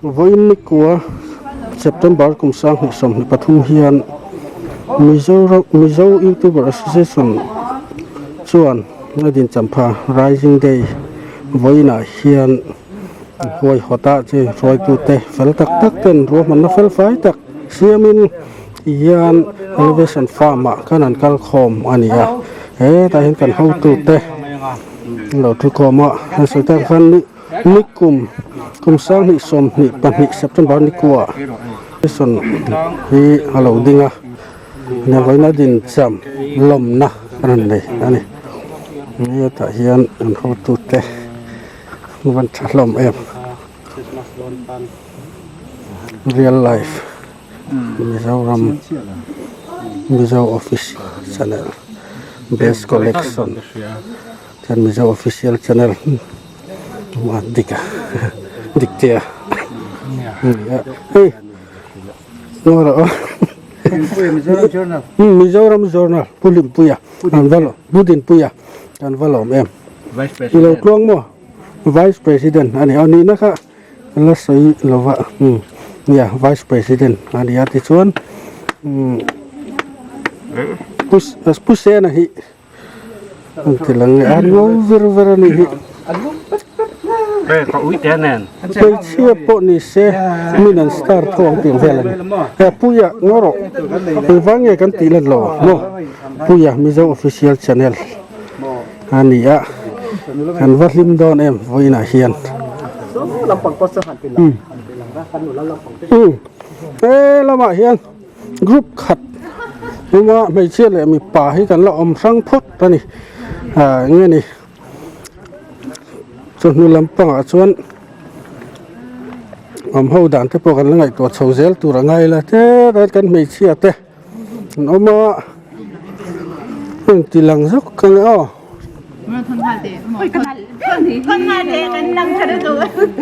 Vawiin nikua September kum 2023 hian Mizoram Mizo Youtuber Association chuan a din champha Rising Day vawiinah hian huaihawt ah chi hruaitute fel tak tak ten ruahmanna fel fai tak siamin hian Elevation Farm ah khan an kal khawm a ni a hetah hian kan hotute an lo thu khawm a hei sawi tak khan Nikum kum 2022 September nikua Elevation hi a lo ding a vawiin a din cham lawmna a rawn nei a ni hetah hian an hotute. Van tha hlawm em real life Mizoram Mizo office channel best collection chuan Mizo official channel a dik a dik che a hei Mizoram journal Pu Hlimpuia an va Pu Dinpuia an va lawm em. I lo tluang maw? Vice President a ni a, nihna kha la sawi lova umm nia Vice President a ni a tichuan umm Pu Sena hi an ti lang a ngo ver ver a nih hi. Hmeichhia pawh ni se min an star tho ang tih ang vel a ni. He Puia ngaw rawh engvang nge kan tih let lo maw Puia Mizo Official Channel. A ni a, kan va hlim dawn em vawiinah hian. He lamah hian group khat hmanga hmeichhia leh mipa hi kan la awm hrang phawt a ni. Ah eng nge ni chawhnu lampangah chuan awm ho dan te pawh kan la ngaihtuah chho zel tur a ngai la tlem kan hmeichhia te. An awm a heng ti lang zuk ka ni aw.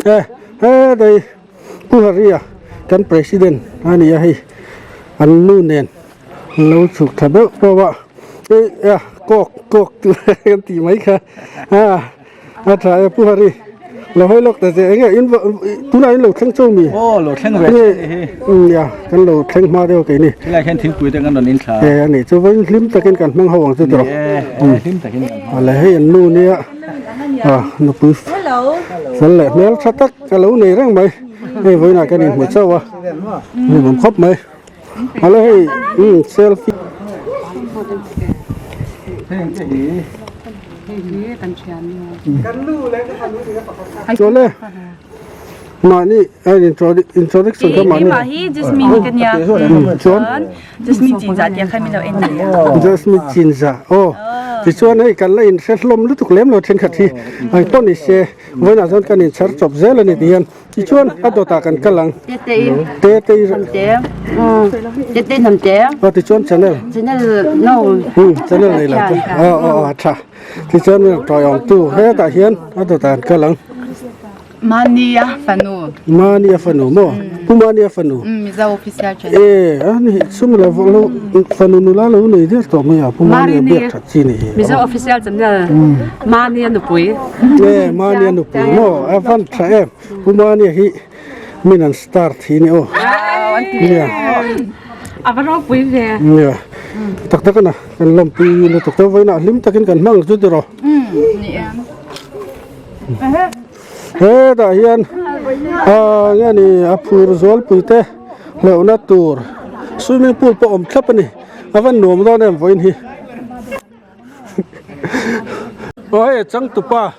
E he dei Pu Haria kan president a ni a hei an nu nen an lo chhuk thla deuh pawh a hei a kawk kawk kan tih mai kha a. A tha e Pu Hari, lo hawi lawk ta che enge in tunah in lo thleng chauh mi? Aw lo thleng ve che ni hi. Nia kan lo thleng hma deuh kei ni. Helai hian thingpui te kan rawn in thla. E a nih chu vawiin hlim takin kan hmang ho ang chu tawh. Ni e hlim takin kan hmang. Awle hei an nu nia a nupui fel leh hmel tha tak ka lo nei reng mai. Hei vawiinah kan inhmu chauh a, hlimawm khawp mai. Awle hei selfie. Chawle mahni a introduction kha mahni Keimah hi Jasmine ka nia chuan Jasmine Chinza tia khan min lo en nia Jasmine Chinza aw tichuan hei kan la inhre hlawm lutuk lem lo thenkhat hi engpawh ni se vawiinah chuan kan inchher chawp zel a ni ti hian Tichuan a dawtah kan kal ang. Tetei. Tetei. Hnamte. Tetei hnamte. Aw tichuan channel. Channel no. Channel nei lo te. Aw aw aw tha. Tichuan mi tawi awm tu hetah hian a dawtah kan kal ang. Mania fanu. Mania fanu maw? Pu Mania fanu. Mizo official channel. E a ni chumi lo lo fanu nula lo nei der tawh mai a Pu Mania biak that chi ni hi. Mizo official channel Mania nupui. E Mania nupui maw? A van tha em. Pu Mania hi min an star thi ni aw. Nia. A va ropui ve. Nia. Tak tak ana kan lawmpui lutuk te vawiinah hlim takin kan hmang chu tiraw. Ni em. Hetah hian ah nge ni a phur zualpui te hleuhna tur swimming pool pawh awm thlap a ni a va nuam dawn em vawiin hi. Aw hei a changtupa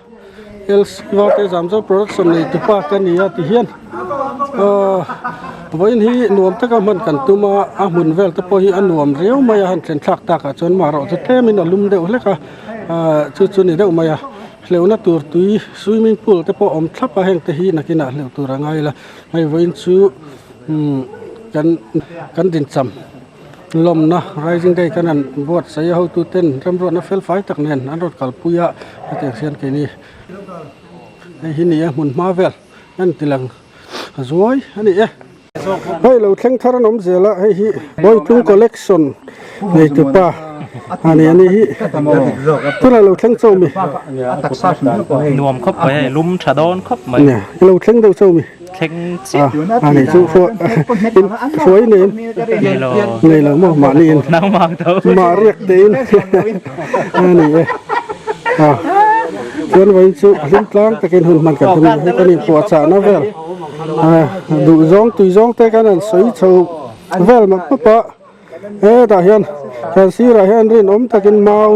LC Varte Zamzo production nei tupa ka ni a ti hian aw vawiin hi nuam taka hman kan tum a a hmun vel te pawh hi a nuam riau mai a han thlen thlak takah chuan marawh chu tlemin a lum deuh hlek a ah chu chu ni deuh mai a. Hleuhna tur tui swimming pool te pawh awm thlap a heng te hi nakinah hleuh tur a ngai la hei vawiin chu umm kan kan dincham lawmna rising day kan han buatsaih a hotu ten remruatna fel fai tak nen an rawn kalpui a hetiang hian keini hei hi ni a hmun hma vel a ni tilang a zuai a ni e. Hei lo thleng thar an awm zel a hei hi Bawitlung collection nei tupa a ni a ni hi tunah lo thleng chauh mi Nuam khawp mai hei lum tha dawn khawp mai nia i lo thleng deuh chauh mi. thleng chiah. A ni chu hruai nei em? Nei lo. Nei lo maw mahni in. Nangmah ang tho. Mah riak te in a ni e. A chuan vawiin chu hlim tlang takin hun hman kan tum a ni. Hei kan inpuahchahna vel duh zawng tui zawng te kan han sawi chho vel map map a. Hetah hian kan sirah hian rinawm takin mau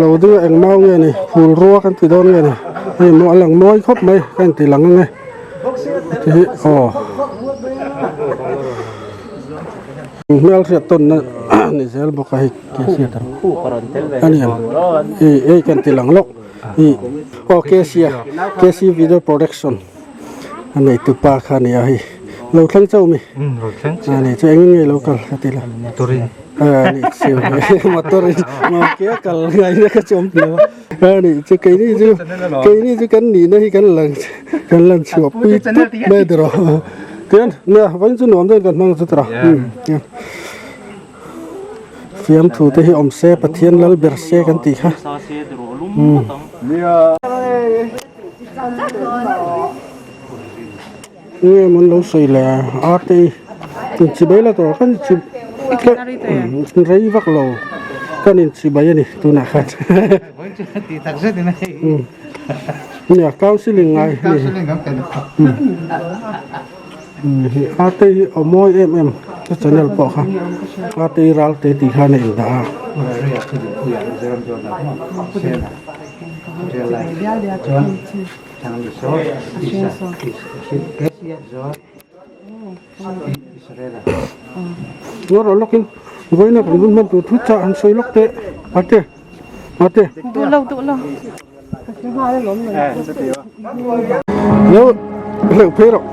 lo ding a eng mau nge ni phul rua kan ti dawn nge ni hei maw a lang mawi khawp mai ka inti lang ang e ti hi aw hmel hriat tawn na ni zel bawk a hei a ni ang hei kan ti lang lawk ih aw K C a K C video production. A neitu pa kha a ni a hei lo thleng chauh mi lo thleng chiah a ni chu engin nge lo kal ka ti la motor in a ni chu motor in ke a kal ngai na ka chuam lo a ni chu keini chu keini chu kan nihna hi kan lang kan lan chhuah pui tup mai a tiraw tichuan nia vawiin chu nuam deuhin kan hmang chu tiraw fiamthu te hi awm se Pathian lal ber se kan tih kha. Nge mawn lo sawi leh a arte hi inchibai la tawh kan inchi rei vak lo kan inchibai a ni tunah khan nia counselling ngai a ni arte hi a mawi em em ka channel pawh kha arte hi ralte tih khan a indah a. Ngaw rawh lawkin vawiina kan hun hman tur thu chah han sawi lawk teh ate ate Duh lo duh lo. Lo hleuh phei rawh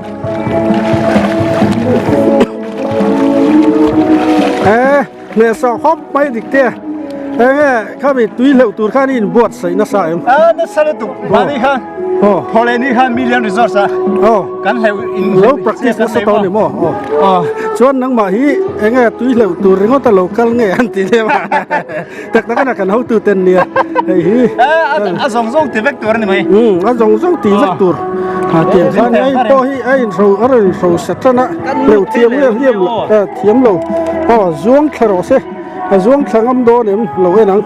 e hmehsawh khawp mai dik te enge khami tui hleuh tur khan i inbuatsaih nasa em a nasa lutuk mahni khan aw Thawhlehni khan million resource a aw kan hleuh in lo practice nasa tawh ni maw aw chuan nangmah hi enge tui hleuh tur ringawt a lo kal nge an ti hle a tak tak a kan hotu ten nia hei hi a zawng zawng ti vek tur a ni mai a zawng zawng ti vek tur ha tiang khan hei pawh hi a inhro a rawn inhro sa tan a hleuh thiam nge hliam lo thiam lo aw zuang thla rawh se a zuang thla ngam dawn em lo en ang.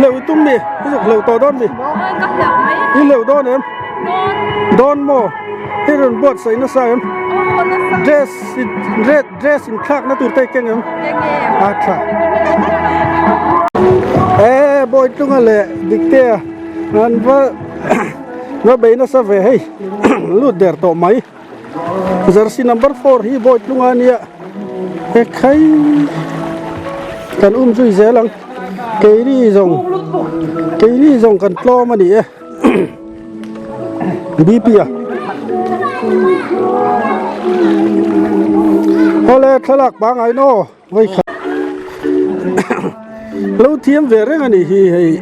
Hleuh tum ni hleuh tawh dawn mi i hleuh dawn em dawn maw i rawn buatsaih nasa em dress dress in thlak na tur te keng em a tha e bawitlunga leh diktea an va va bei nasa ve hei lut der tawh mai. Jersey number 4 hi Bawitlunga ania hekhai kan um zui zel ang keini zawng keini zawng kan tlawm a ni e BP a awle thlalak pangai naw vawikhat lo thiam ve reng a nih hi hei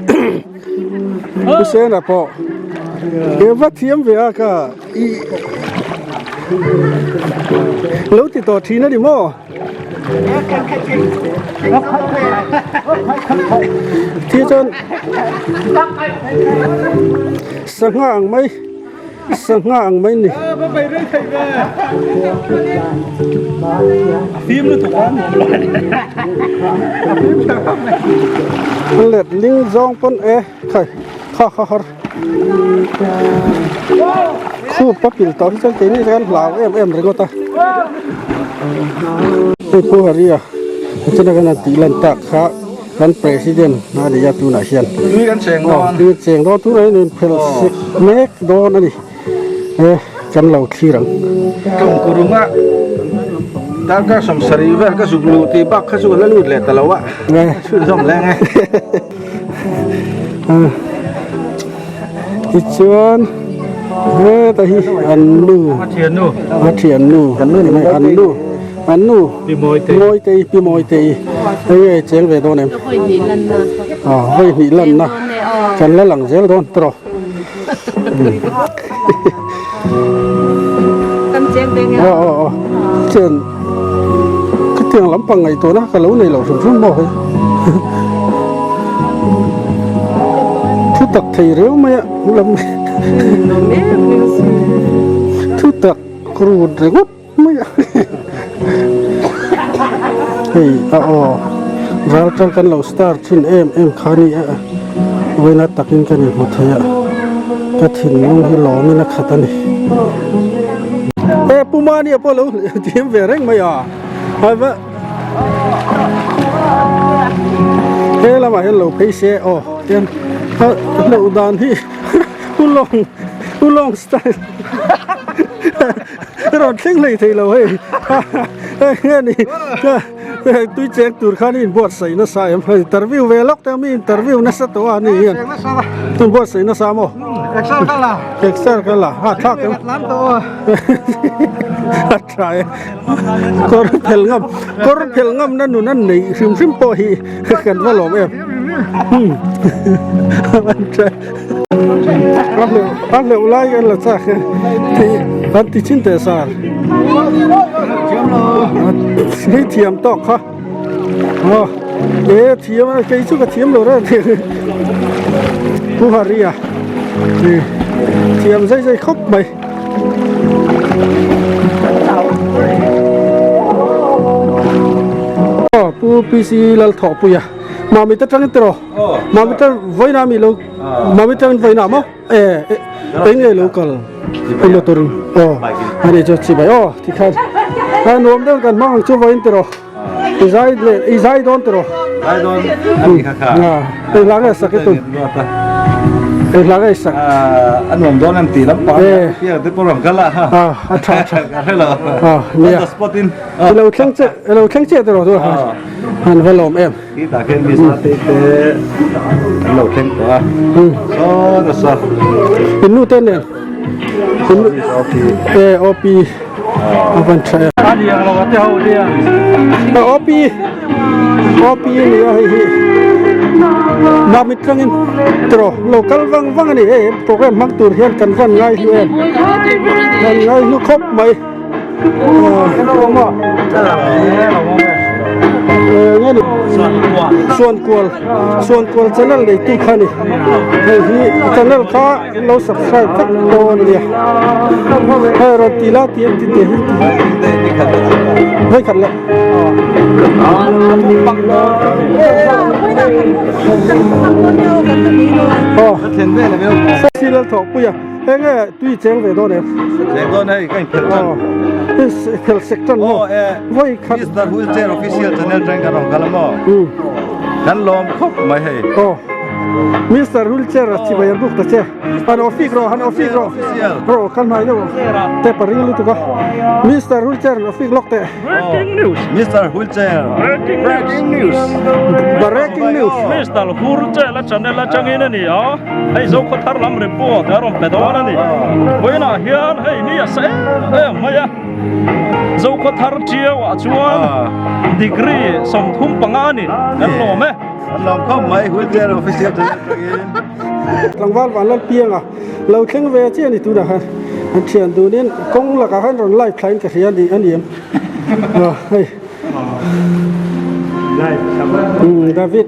Hussein-a pawh he va thiam ve a ka i lo ti tawh thin a ni maw thi chuan sangha ang mai Sangha ang mai ni. Let ling zawng pawn e khai kha kha har khup a pil tawh hi chuan keini hian hlau em em ringawt a hei pu Haria chutah kan han tih lan tak kha. Kan president a ni a tunah hian Tui kan cheng dawn. Tui kan cheng dawn tunah hian inphelh sek mek dawn a ni e kan lo thlir ang. Tlawngkurunga darkar 70 vel ka zuk luh tih bak kha chu ka la lut leh ta lo a chhunzawm leng e. Tichuan heta hi an nu A thiannu a thiannu Kan nu ni mai an nu an nu Pi Mawitei Mawitei Pi Mawitei hei nge cheng ve dawn em Vawi hnih lanna ah vawi hnih lanna kan la lang zel dawn tawh Kan Aw aw aw chuan khatiang lampang ngaihtuahna ka lo nei lo hrim hrim maw hei thu tak thei reu mai a lam thu tak rut ringawt mai a hei a aw ral tang kan lo star thin em em kha ni a vawiina takin ka ni hmu thei a ka thinlung hi lawmin a khat a ni e pu mania pawh lo thiam ve reng mai a hai va he lamah hian lo phei se aw tian a hlauh dan hi ulawng ulawng style rawn thleng hlei thei lo hei hei nge ni tui cheng tur khan i inbuatsaih nasa em hei interview ve lawk te mi interview nasa tawh a ni hian inbuatsaih nasa maw exer ka la ha thlak em a tha e kawr phel ngam kawr phel ngam na nun an nei hrim hrim pawh hi kan va lawm em an tha A hleuh a hleuh lai kan la chak e thei an ti chin teh sar hei thiam tawk kha aw e thiam a kei chu ka thiam lo reng pu Haria thiam zai zai khawp mai. Aw pu PC Lalthawhpuia Mami te tangin tiraw Mami te vawiin ami lo Mami tangin vawiin ah maw e eng nge lo kal i motor in aw ani chu chibai aw tikhan a nuam deuh kan hmang ang chu vawiin tiraw i zai leh i zai dawn tiraw zai dawn ani kha kha eng hla nge sak i tum eng hla nge sak a nuam dawn em tih lampang piang te pawh rawn kal a a a tha tha ka hre lo nia on the spot in i lo thleng che i lo thleng che tiraw chu han va lawm em Tih khian mi zat te te an lo thleng tawh a saw nasa in nu te nen in nu e op a van tha em a liang lo a te ho nia op op ni a hei hi mamit tangin tro lo kal vang vang ani hei program hmang tur hian kan van ngai hlu em kan ngai hlu khawp mai Suankual Suankual channel neitu kha a ni hei hi channel kha lo subscribe vek dawn a nia hei rawn ti la ti ti te hi vawikhat leh aw thawhpui a. Enge tui cheng ve dawn em? Cheng dawn hei ka inphelh tan. Inphelh sek tan maw? Vawi khat. Mister Wheelchair Official Channel tang kan rawn kal a maw? Kan lawm khawp mai hei. Aw. Mister Wheelchair a chibai an buk ta che. Han offic rawh, han offic rawh. Rawh kan hnai deuh te pa ring lutuk a. Mister Wheelchair an offic lawk teh. Breaking news. Mister Wheelchair. Breaking news. Breaking news. Mister Wheelchair a channel atangin a ni a. Hei Zokhaw thar lam report a rawn pe dawn a ni. Vawiinah hian hei ni a sa em em mai a. Zokhaw thar Tiau ah chuan degree 35 a ni. Kan lawm e. Kan lawm khawp mai wheelchair official te atangin. Tlangval van lal piang a lo thleng ve chiah a ni tunah khan an thian dunin kawng lakah khan rawn live thlain ka hria a ni a ni em hei David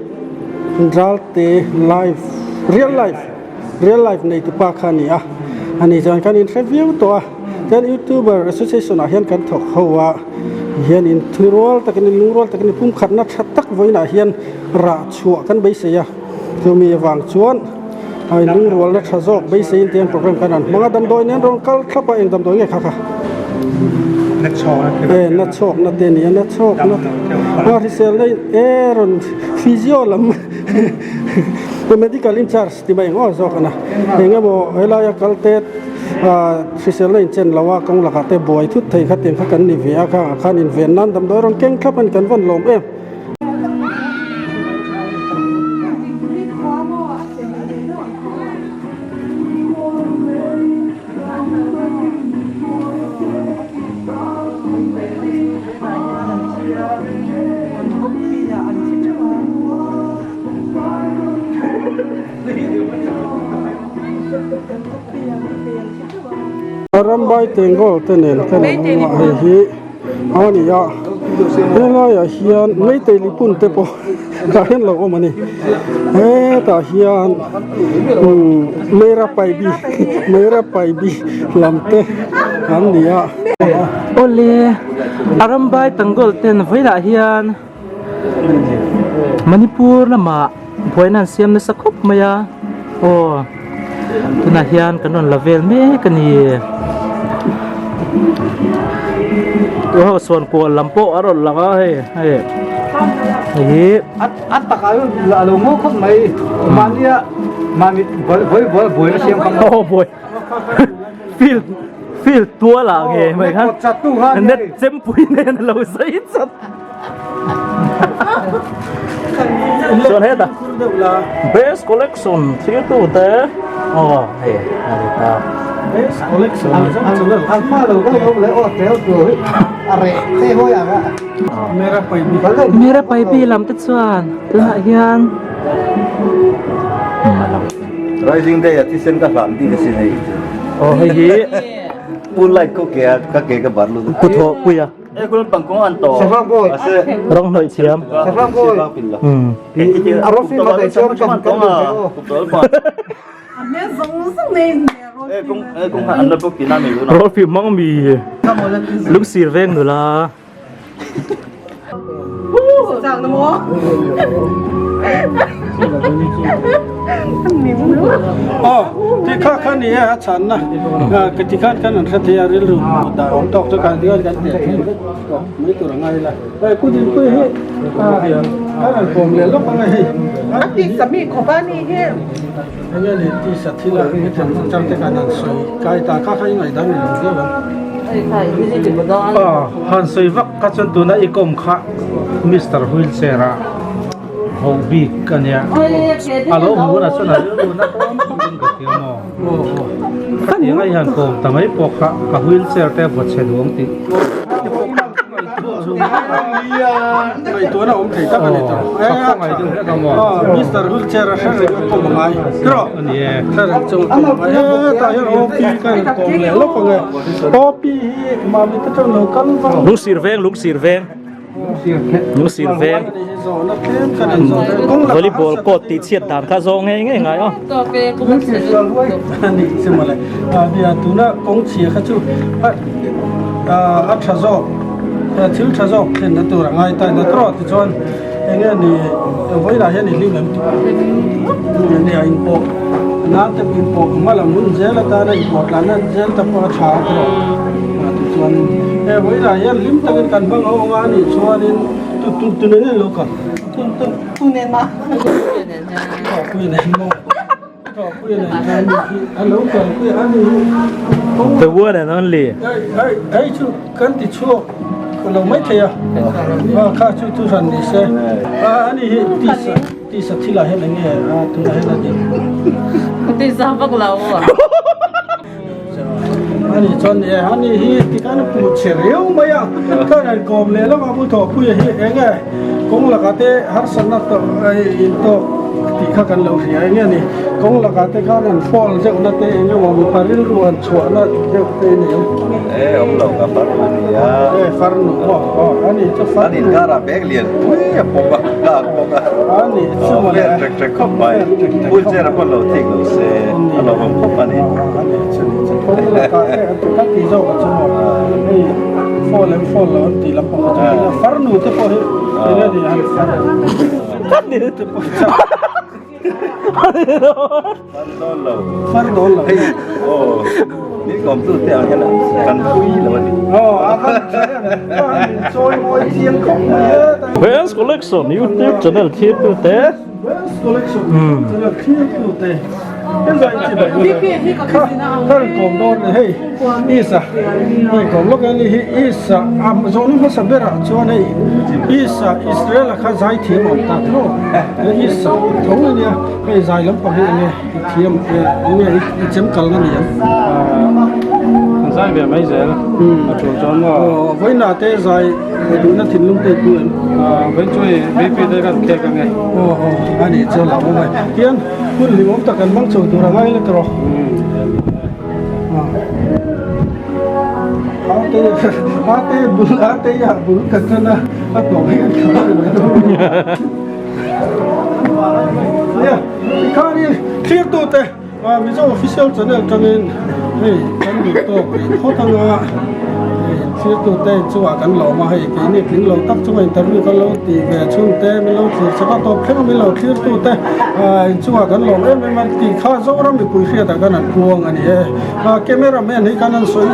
Ralte live real life real life nei tupa kha a ni a ani chuan kan inhre viau tawh a chuan youtuber association ah hian kan thawk ho a hian inthurual takin lungrual takin pumkhatna tha tak vawiinah hian rah chhuah kan beisei a chumi avang chuan a lungrualna tha zawk beiseiin tiang program khan an hmang a damdawi nen rawn kal thlap a eng damdawi nge kha kha e na chhawk na te nia na chhawk na a hrisel na e rawn physio lam medical in charge ti mai eng aw zawk ana eng emaw helaia kal te hrisel na inchen lo a kawng lakah te buai thut thei kha tiang kha kan ni ve a khangah khan inven nan damdawi rawn keng thlap a ni kan vawn lawm em. Arambai Tengol te nen ka rawn awm a hei hi a ni a helaiah hian meitei lipun te pawh tah hian lo awm a ni hetah hian umm Meira Paibi Meira Paibi lam te an ni a. Awle Arambai Tangol ten vawilah hian Manipur lamah buaina an siam nasa khawp mai a aw tunah hian kan rawn la vel mek a ni aw sawn kual lam pawh a rawn lang a hei hei hei hi a takah hian a lo ngaw khawp mai mahnia mahni buai buai buaina siam kha aw buai field field tual ah ngei mai khan net chempui nen a lo zai chat. Chuan heta best collection thirtu te aw hei a ni ta best collection Mera Paibi lam te chuan tunah hian Rising Day a thisen ka hlan bik asin hei aw hei hi Pu light ko ke a ka ke ka bar lut kutthawh puia Rawng hnawih thiam. Rawl fim hmang mi lungsir veng nula. Aw ti kha kha ni e a chhan na ka ti khan kan an hre thei a rilru dah awm tawk chu kan hian kan teh thei vek tawh mai tur a ngai la hei ku din pui hi kan han kawm leh lawk anga hei a ti sa mi khawp a ni hi enge ni ti sa thil a mi then chang te kan han sawi kai ta kha kha i ngaihdan ni lo viau ang Aw han sawi vak kha chuan tuna i kawm kha Mister Wheelchair a ho bik a nia a lo hmu hunah chuan a rilru na dawn khawpin ka hria maw khatiang a hian kawm ta mai pawh kha a wheelchair te a vaw chhe duang tih ngaihtuahna awm thei tak a ni tawh ka khawngaih deuh hlek a maw Mister wheelchair a hre reng a kawm a ngai tiraw a ni e hre reng chung a kawm a ngai hetah hian OP ka han kawm leh lawk ang e OP hi mami te chuan lo kal vang lungsir veng lungsir veng Lungsir veng volleyball court tih chhiat dan kha zawng ngei ngei ngai aw. Tuna kawng chhia kha chu a tha zawk thil tha zawk thlenna tur a ngai ta ina tawh tichuan enge ni vawilah hian i hlim em tih a inpawh nan te inpawh hma lam hun zel atana inpawh tlanna zel te pawh a tha a tawh tichuan he vawilah hian hlim takin kan hmang ho anga anih chuanin tu tu tu nen nen lo kal tu tu tu nen ma pui nen maw pui nen khan a lo kal pui a ni the one and only hei hei hei chu kan ti chhuak lo mai thei a kha chu thu hran ni se ani hi tisa tisa thilah hian eng nge a tunah hian a dik tisa vak lo ani chuan e ani hi tikhan a puh chhe riau mai a khan an kawm leh lawk a pu thawhpuia hi eng nge kawng lakah te harsatna tawh in tawk tih kha kan lo hria eng nge ni kawng lakah te khan an fall deuh na te eng emaw mipa rilru an chhuahna deuh te a ni em e awm lo ka far nu a nia e far nu aw aw ani chu far an inkarah bag lian pui a pawm a lak bawk a ani chu mawle trek trek khawp mai wheelchair a pawn lo thik lo se a lo awm khawp a ni. Best Collection YouTube channel thlir tu te. Zai ve mai zel a tul chuan maw Vawiinah te zai duhna thinlung te i pu em? Vawiin chu i BP te kan khek ange. Aw aw a nih chu lo awm e. Tiang hun hlimawm tak kan hmang chho tur a ngai la tawh. Ate ate bul ate ah bul kan tan a a tawp hi kan khar a ni mai dawn nia tikhanin thlir tute Mizo official channel tangin hei kan duh tawk rih phawt anga hei thlir tute chungah kan lawm a hei keini tling lo tak chunga interview kan lo tih ve chhun te min lo thlir chak a tawp thleng a min lo thlir tute inchungah kan lawm em em a tih kha Zoram mipui hriatah khan an puang a ni e. Camera man hi khan an sawi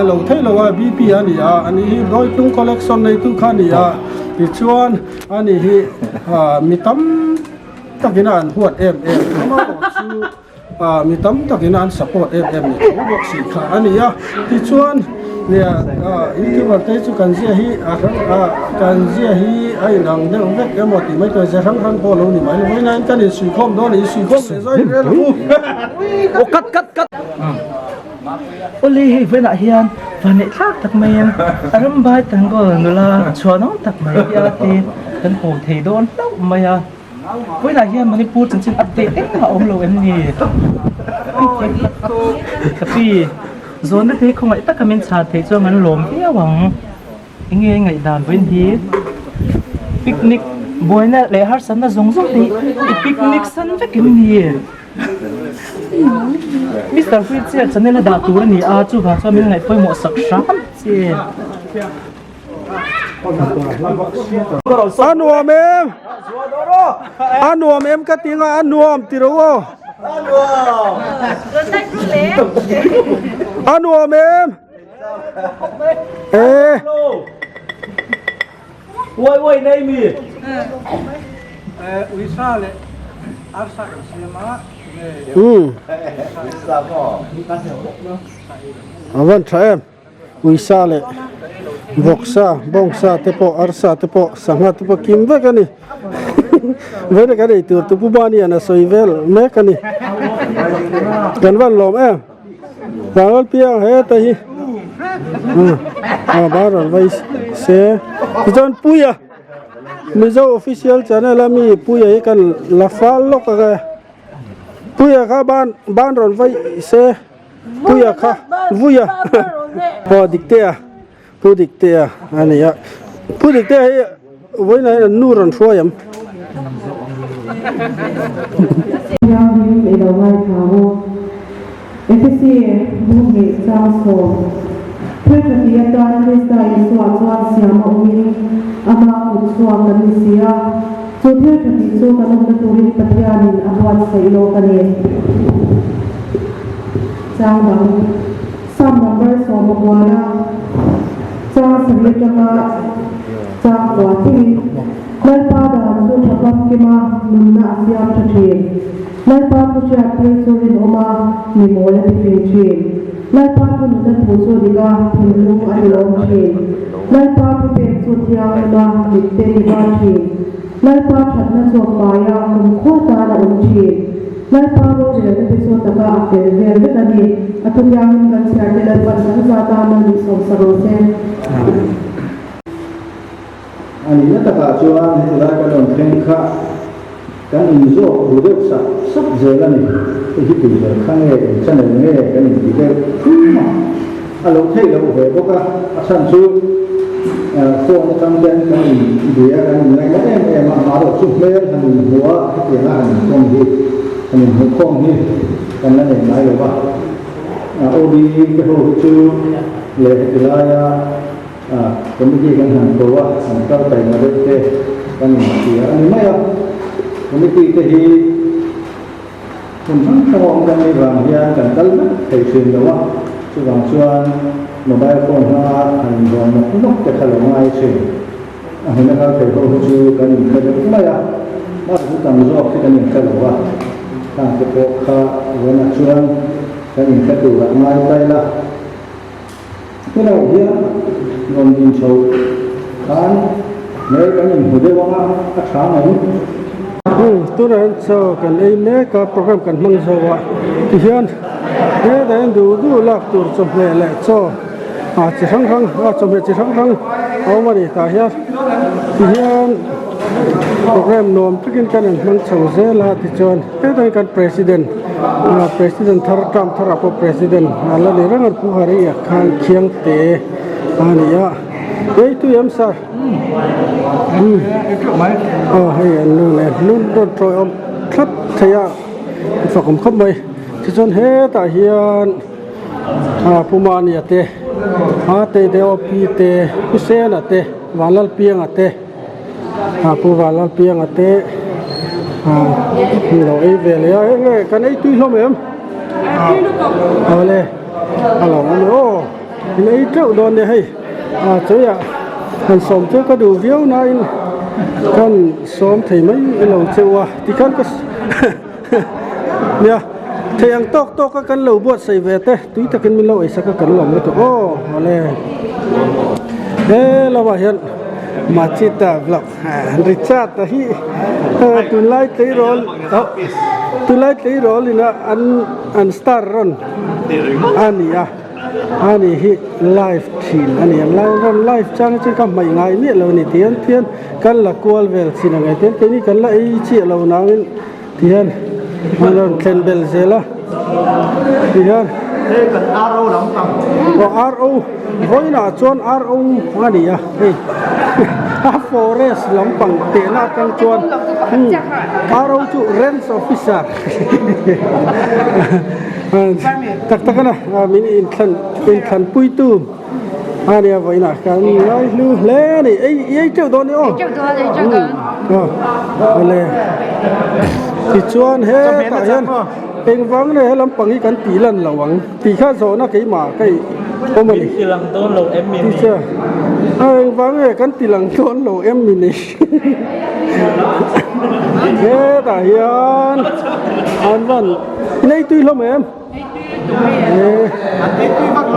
lo thei lo a BP a ni a ani hi Bawitlung collection neitu kha a ni a tichuan ani hi mi tam takin a an huat em em amaherawh chu mi tam takin a an support em em ni tho bawk si kha a ni a tichuan youtuber te chu kan zia hi a hrang kan zia hi a inang deuh vek emaw tih mai tur ze hrang hrang pawh a lo ni mai lo vawiin ah kan insuihkhawm dawn a insuihkhawm leh zai rel ang u. Aw cut cut cut Awle hei vawiinah hian vanneih thlak tak maiin a rambai tango nula chhuanawm tak mai hi a te kan hmu thei dawn hlauh mai a vawiinah hian Manipur chanchin update engmah a awm lo em ni ka pi zawnna te hi khawngaih taka min chhan theih chuan an lawm viau ang. Enge ngaihdan vawiin hi picnic buaina leh harsatna zawng zawng te hi i picnic san vek em ni? Mister Wheelchair channel a dah tur a ni a chuvang chuan min ngaih pawimawh sak hram che. A nuam em? A nuam em ka ti nga a nuam ti ro aw. A nuam em? Ê. Uai uai nei mi. Uisa leh arsa kan siam a. Um. A van tha em. Uisa leh vawksa, bawngsa te pawh, arsa te pawh, sangha te pawh kim vek a ni. Vena kan ei tur tu Pu Banian a sawi vel mek a ni. Kan van lawm em. Vangal piang heta hi a baral vai se tichuan puia mizo official channel a mi puia hi kan la fal lawk ang e puia kha ban ban rawn vai se puia kha vuia aw diktea pu diktea a ni a pu diktea hi vawiinah hian an nu rawn hruai ang. Thianghlim i lo ngaithla u. Efesi bu hnih chang sawm. Thil tha ti atan Krista Isua chuan siam a awmin ama kut chhuak kan ni si a, chu thil tha tih chu kan awmna turin Pathianin a buatsaih lawk a ni. Chang dang. Psalm number 19 chang sarih atanga chang kua thlengin Lalpa dan chu tha famkima nunna a siam tha thin. Lalpa thu hriattir chu rinawm a, mi mawl a ti fing thin. Lalpa thu nunna thu chu dik a, thinlung a ti lawm thin. Lalpa thu pek chu thianghlim a, mitte ti var thin. Lalpa thatna chu a fai a, kumkhua tan a awm thin. Lalpa rorelna te chu taka a fel vel vek a ni. A thu hiangin kan chhiar te Lalpan kan za tan a nih sawmsa rawh se. A nihna takah chuan heti lai kan rawn thleng kha kan inzawk ru deuh sak sak zel a ni. Hei hi tui ber kha nge eng channel nge kan inti deuh thum a, a lo theih loh ve bawk a, a chhan chu phone atang ten kan inbia kan inngaihna em em a, amaherawh chu hmel han inhmuh a hetianga han inkawm hi han inhmuhkhawm hi kan la nei ngai lo va, OB te ho hi chu leh heti laia Committee kan han ko a, han kal taima deuh te kan inhria a ni mai a. Committee te hi hmun hrang hrang a awm kan nih vang hian kan kal vek thei thin lo a, chuvang chuan mobile phone hmanga han inrawn nawk nawk te kha lo ngai thin. A hmuna kal thei ho hi chu kan inhre deuh mai a, mahse chu tam zawk hi kan inhre lo a, khang te pawh kha vawiinah chuan kan inhre turah ngai ta ila. Tunah hian rawn din chho khan hmel kan inhmu deuh ang a, a tha mai. Tunah hian chaw kan ei mek a, program kan hmang zo a, tihian hetah hian duh duh lak tur chawhmeh leh chaw ah chi hrang hrang a chawhmeh chi hrang hrang a awm a ni tah hian tihian program nuam takin kan in hmang chho zel a tichuan hetah hian kan president President thar term thar ah pawh president a la ni reng a Pu Hari ah khan Khiangte. a ni a ei tui em sir umm aw hei an nu nen nun rawn tawi awm thlap thei a fak awm khawp mai tichuan hetah hian ah Pu Mania te a te deuh pi te Pu Sena te Vanlalpianga te. Ah Pu Vanlalpianga te ah lo ei ve leh a eng nge kan ei tui hlawm em? Awle a lo awm e aw in ei teuh dawn nia hei ah cheiah han sawm chu ka duh viau nain kan sawm thei mai lo cheu a tikhan ka nia thei ang tawk tawk a kan lo buatsaih ve te tui takin min lo ei sak a kan lawm lutuk aw awle he lamah hian Machita vlog Richard a hi tunlai tleirawl tunlai tleirawl ina an an star rawn a ni a ani hi live thin a ni a rawn live chang chu ka hmaih ngai miah lo a ni tihian tihian kan la kual vel chin ang e tihian keini kan la ei chiah lo nangin tihian an rawn thlen belh zel a tihian Hei kan RO lampang. Aw RO vawiinah chuan RO a ni a hei a forest lampang tehna atang chuan RO chu range officer tak tak a na min inthlan inthlan puitu. A nia vawiinah kan ngai hlu hle a ni ei i ei teuh dawn ni aw. Ei teuh dawn ei teuh dawn. Awle tichuan hetah hian engvang nge he lampang hi kan tih lan lo ang tih kha zawhna keimah ka ih awm a ni. Ti lang dawn lo em mi ni. Engvang nge kan ti lang dawn lo em mi ni. Hetah hian an van in ei tui hlawm em?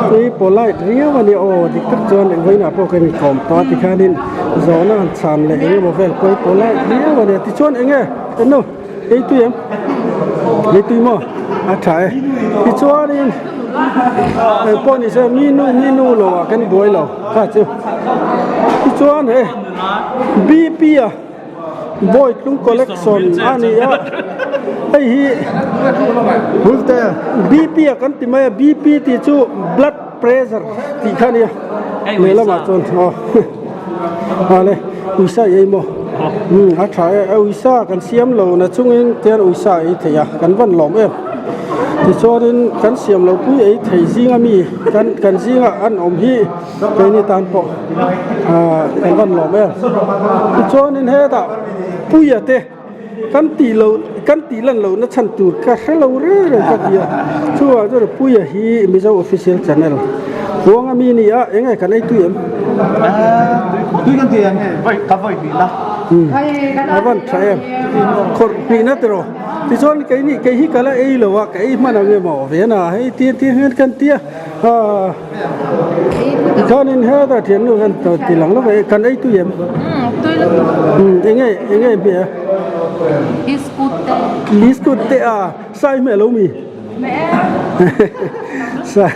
Tui polite riau a ni aw dik tak chuan eng vawiinah pawh kan inkawm tawh a tikhanin zawhna han chhan leh eng emaw vel pawh hi polite riau a ni a tichuan eng nge ennu ei tui em ei tui maw a tha e tichuanin eng pawh ni se mi nu mi nu lo ah kan buai lo kha chu tichuan he bp a. Bawitlung collection a ni a hei hi BP a kan ti mai a BP tih chu blood pressure tih kha a nia lehlamah chuan aw ale uisa i ei maw umm a tha e uisa kan siam lo na chungin tian uisa a ei thei a kan van lawm em tichuanin kan siam lo pui ei thei zinga mi kan kan zingah an awm hi. Keini tan pawh ahh kan rawn lawm em tichuanin hetah puia te kan tih loh kan tih lan loh na chhan tur ka hre lo reng reng ka ti a chuvang chuan puia hi Mizo official channel huang ami a ni a eng nge kan ei tui em tui kan ti ang ka vawi hnih na a van tha em khawrh hnih na tiraw tichuan keini kei hi ka la ei lo a ka ei hman ang emaw ve na hei tia tia hian kan ti a ahh. Tikhanin hetah thiannu hian ti lang lawk e kan ei tui em? Tui lutuk. Enge enge hmeh a? Biscuit te. Biscuit te a sai hmeh lo mi? Hmeh e. Sai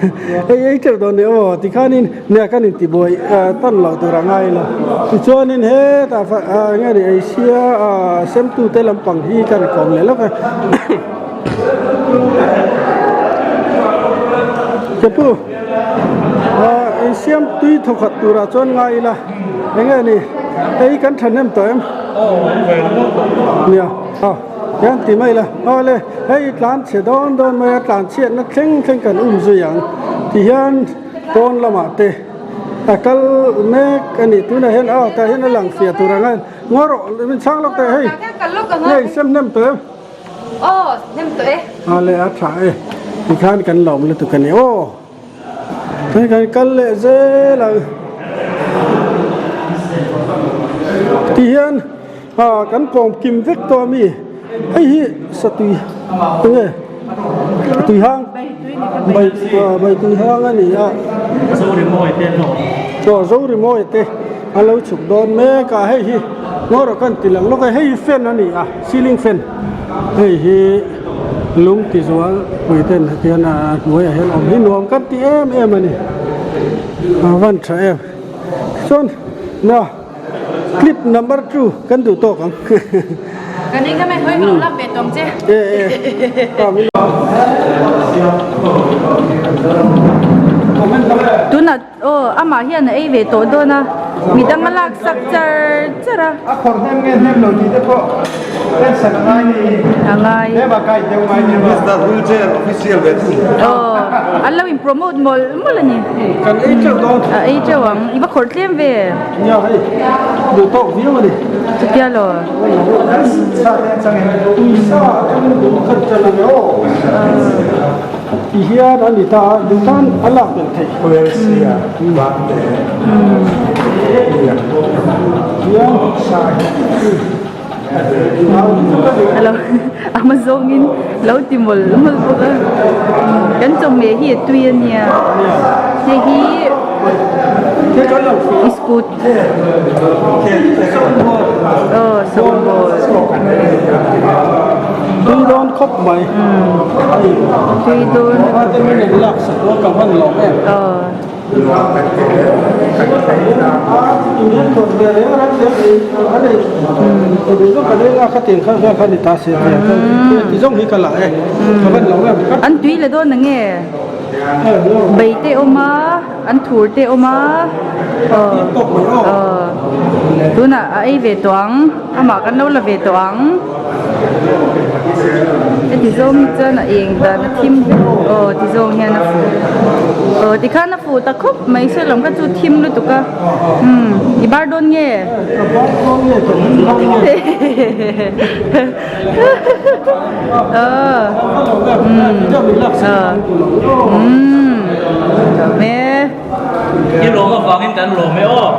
ei ei teuh dawn ni aw tikhanin nia kan inti buai tan loh tur a ngai lo. Tichuanin hetah enge ni ei sia semtu te lampang hi kan kawm leh lawk e. Kepu ah insiam tui thawkhat turah chuan ngai ila eng nge ni hei kan thahnem tawh em nia aw hian ti mai ila aw le hei tlan chhe dawn dawn mai a tlan chhiatna thleng thleng kan um zui ang ti hian pawn lamah te a kal mek a ni tunah hian aw tah hian a lang fiah tur ang a ngaw rawh min chhang lawk teh hei nge insiam hnem tawh em. Aw, hnem tawh e. A le a tha e. Tikhan kan lawm lutuk a ni aw. Hei kan kal leh zel ang. Tihian ah kan kawm kim vek tawh a mi. Hei hi satui enge tui hang bai bai tui hang a ni a. Zorimawi te an awm. Aw Zorimawi te an lo chhuk dawn mek a hei hi ngaw rawh kan ti lang lawk a hei hi fan a ni a. Ceiling fan hei hi lung ti zual pui ten hetian a hnuaiah hian awm hi nuam kan ti em em a ni a van tha em chuan na clip number two kan duh tawk ang Kan eng em hawi ka lo lak ve tawng che. E e a min Tunah aw amah hian a ei ve tawh dawn a, midang a lak sak char char a. A khawrh hnem nge hnem lo tih te pawh en sak a ngai ni. A ngai. Tlem a kai deuh ngai ni. Mister Wheelchair official ve thung. Aw an lo in promote mawlh mawlh a ni. Kan ei teuh dawn. A ei teuh ang, i va khawrh tlem ve. Nia hei duh tawk viau a ni. Chutia law. Tui sa atangin duh khat ṭan a ni aw. Ti hian a ni ta a, duh tan a lak belh theih. Alo ama zawngin lo ti mawlh mawlh bawk a kan chawhmeh hi a tui a nia hei hi iskut aw sawngbawl tui dawn khawp mai tui dawn aw. An tui la dawn ang nge? Bei te awm a, an thur te awm a, aw aw tunah a ei ve tawh ang, amah kan lo la ve tawh ang. Heti zawng hi chuan a eng dan a thim aw ti zawng hian a fuh aw tikhan a fuh ta khawp mai sawi lam kha chu thim lutuk a umm i bar dawn nge aw umm umm e I lawm avangin kan lawm e aw.